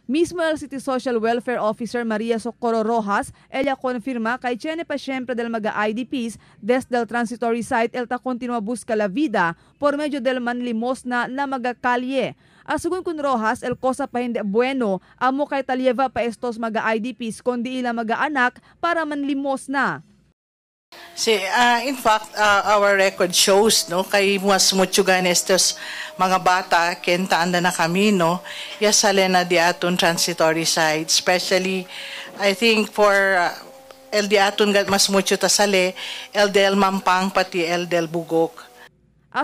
Mismo el City Social Welfare Officer Maria Socorro Rojas, ella confirma kay tiene pa siyempre del mga IDPs desde el transitory site el ta continua busca la vida por medio del manlimosna na mga kalye. Según con Rojas, el cosa pa hindi bueno, amo kay talyeva pa estos mga IDPs kundi ila mga anak para manlimosna. Si, in fact, our record shows, no, kay mas mucho estos mga bata, kenta anda na camino, ya sale na di aton transitory site. Especially, I think for el di aton mas mucho ta sale, el del Mampang pati el del Bugok.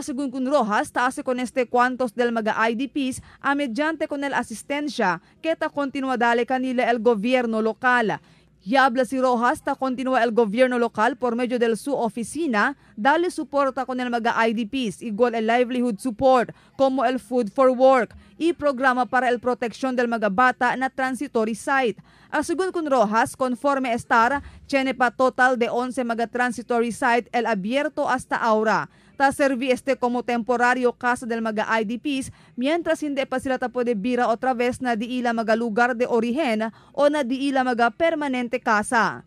Según con Rojas, taase con este cuantos del mga IDPs a mediante con el asistencia que ta continua dale kanila el gobierno local. Y habla si Rojas, ta continua el gobierno local por medio de su oficina, dale suporta con el mga IDPs, igual el livelihood support, como el Food for Work, y programa para el protección del mga bata na transitory site. Según con Rojas, conforme estar, tiene pa total de 11 mga transitory site el abierto hasta ahora. Ta servi este como temporario casa del mga IDPs, mientras hindi pa sila ta puede bira otra vez na di ila mga lugar de origen o na di ila mga permanente casa.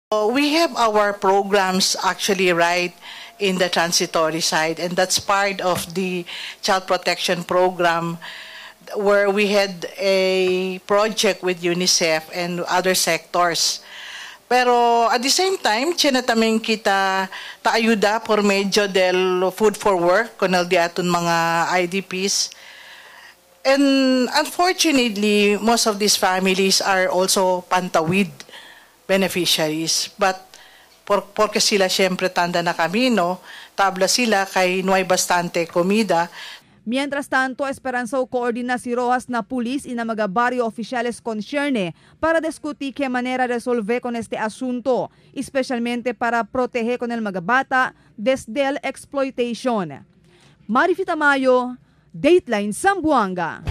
We have our programs actually right in the transitory site, and that's part of the child protection program where we had a project with UNICEF and other sectors. Pero at the same time, taming kita taayuda por medio del Food for Work con el di aton mga IDPs. And unfortunately, most of these families are also pantawid beneficiaries. But porque sila siyempre tanda na camino, tabla sila kay no hay bastante comida. Mientras tanto, Esperanza coordina si Rojas na pulis y na mga barrio oficiales concierne para discutir qué manera resolver con este asunto, especialmente para proteger con el mga bata desde el exploitation. Marifita Mayo, Dateline Zamboanga.